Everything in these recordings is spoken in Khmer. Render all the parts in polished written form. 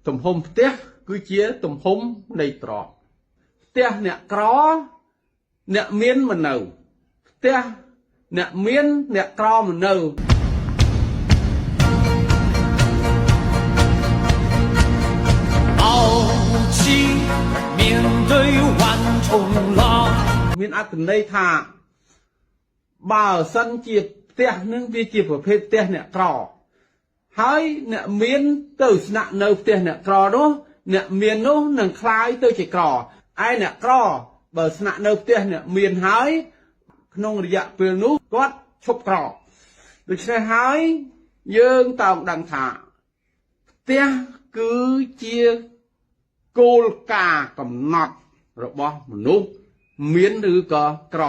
ទំហំផ្ទះគឺជាទំហំនៃទ្រព្យផ្ទះអ្នកក្រអ្នកមានមិននៅផ្ទះអ្នកមានអ្នកក្រមិននៅ 豪气面对万重浪。 មានអត្ថន័យថាបើសិនជាផ្ទះនឹងវាជាប្រភេទផ្ទះអ្នកក្រហើយអ្នកមានទៅស្នាក់នៅផ្ទះអ្នកក្រនោះអ្នកមាននោះនឹងក្លាយទៅជាក្រឯអ្នកក្របើស្នាក់នៅផ្ទះអ្នកមានហើយក្នុងរយៈពេលនោះគាត់ឈប់ក្រដូច្នេះហើយយើងតោងដឹងថាផ្ទះគឺជាគោលការណ៍កំណត់របស់មនុស្សមានឬក៏ក្រ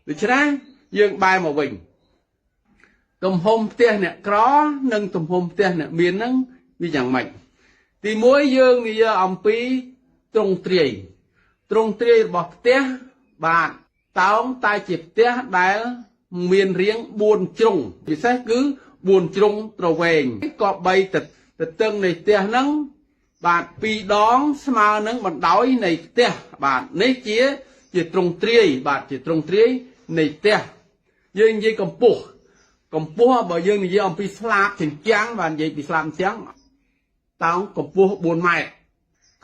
ដូច្នេះយើងបែរមកវិញទំហំផ្ទះអ្នកក្រនិងទំហំផ្ទះអ្នកមានហ្នឹងវាយ៉ាងម៉េចទីមួយយើងនិយាយអំពីទ្រង់ទ្រាយទ្រង់ទ្រាយរបស់ផ្ទះបាទតោងតែជាផ្ទះដែលមានរាង4ជ្រុងពិសេសគឺ4ជ្រុងទ្រវែងក៏បីទៅទទឹងនៃផ្ទះហ្នឹងបាទ2ដងស្មើនឹងបណ្ដោយនៃផ្ទះបាទនេះជាទ្រង់ទ្រាយបាទជាទ្រង់ទ្រាយនៃផ្ទះយើងនិយាយកម្ពស់កម្ពស់បើយើងនិយាយអំពីស្លាបជញ្ជាំងបាទនិយាយពីស្លាបជញ្ជាំងតោងកម្ពស់4ម៉ែត្រ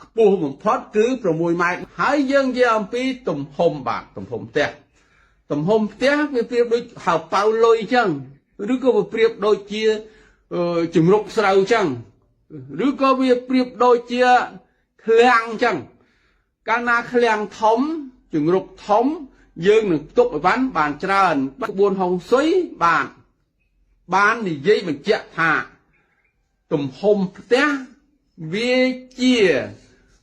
ខ្ពស់បំផុតគឺ6ម៉ែត្រហើយយើងនិយាយអំពីទំហំបាទទំហំផ្ទះទំហំផ្ទះវាប្រៀបដូចហៅប៉ៅលុយអញ្ចឹងឬក៏វាប្រៀបដូចជាជំរុកស្រូវអញ្ចឹងឬក៏វាប្រៀបដូចជាឃ្លាំងអញ្ចឹងកាលណាឃ្លាំងធំជំរុកធំយើងនឹងផ្ទុកអីវ៉ាន់បានច្រើនក្បួនហុងស៊ុយបាទបាននិយាយបញ្ជាក់ថាទំហំផ្ទះវាជា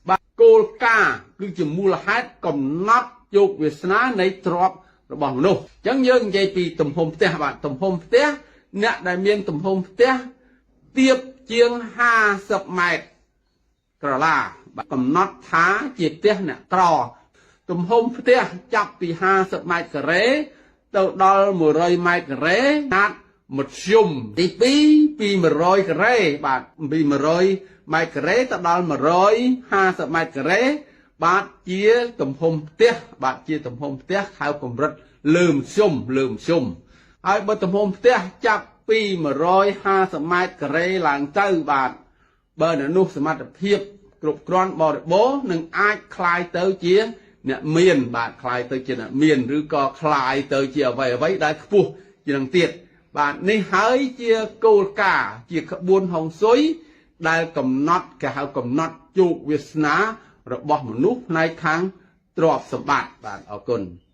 បាទគោលការណ៍គឺជាមូលហេតុកំណត់ជោគវាសនានៃទ្រព្យរបស់មនុស្សអញ្ចឹងយើងនិយាយពីទំហំផ្ទះបាទទំហំផ្ទះអ្នកដែលមានទំហំផ្ទះទាបជាង50ម៉ែត្រក្រឡាបាទកំណត់ថាជាផ្ទះអ្នកក្រទំហំផ្ទះចាប់ពី50ម៉ែត្រការ៉េទៅដល់100ម៉ែត្រការ៉េណាត់មធ្យមទី2ពី100ការ៉េបាទពី100ម៉ែត្រការ៉េទៅដល់150ម៉ែត្រការ៉េបាទជាទំហំផ្ទះបាទជាទំហំផ្ទះហៅកម្រិតលើមធ្យមលើមធ្យមហើយបើទំហំផ្ទះចាប់ពី150ម៉ែត្រការ៉េឡើងទៅបាទបើនៅនោះសមត្ថភាពគ្រប់គ្រាន់បរិបូរណ៍នឹងអាចក្លាយទៅជាអ្នកមានបាទក្លាយទៅជាអ្នកមានឬក៏ក្លាយទៅជាអ្វីអ្វីដែលខ្ពស់ជាងនឹងទៀតបាទនេះហើយជាគោលការណ៍ជាក្បួនហុងស៊ុយដែលកំណត់គេហៅកំណត់ជោគវាសនារបស់មនុស្សផ្នែកខាងទ្រព្យសម្បត្តិបាទអរគុណ។